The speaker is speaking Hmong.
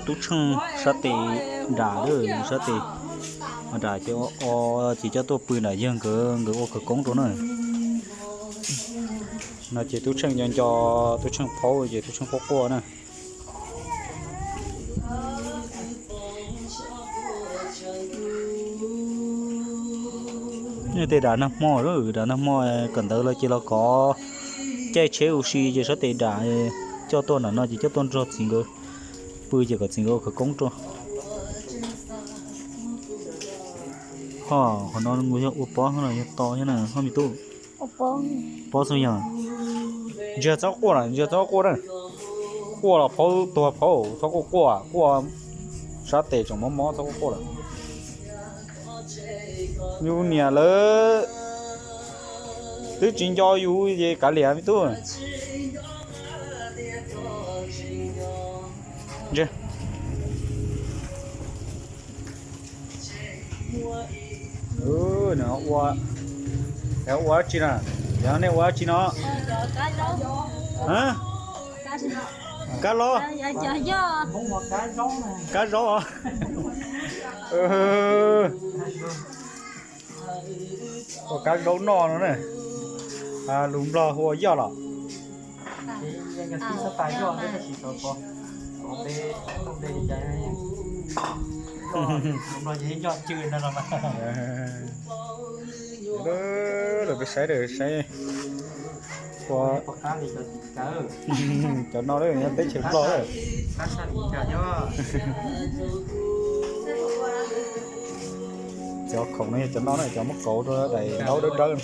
Tub Tsheej sab tes dam lawm, sab tes dam ces o ces coj tuaj pw nram yawg nkawd, nkawd ua khawv koob rau na. No ces Tub Tsheej nco nco, Tub Tsheej phaub ces Tub Tsheej quaj quaj na. Nej tej dam nag hmo, dam nag hmo kawm ntawv los ces los kov caij tsheb ua si ces sab tes dam coj tuaj nram no ces coj tuaj nrog txiv nkawd pw ces kom txiv nkawd ua khawv koob rau. Ho qhov no yog ua pob los yog to thiab na ho me tub? Pob xwb yog. Ntsia txhob quaj na, ntsia txhob quaj na. Quaj los phaub tuag phaub, txhob quaj quaj, quaj sab tes tseem mob mob txhob quaj quaj lawm. Yus niam lawv twb tsis nco yus ces kav liam me tub. Ua, ua dab tsi na? Yog nej ua dab tsi no? Kab los? Kab zaub. Ua kab zaub noj no na. Lus Nplog hu ua yoj los? Lawv peb saib, saib ua cov no nyob teb chaws Nplog lawm. Cov khoom no yog cov no na, cov muab kauv rau daim ntaub dawb dawb.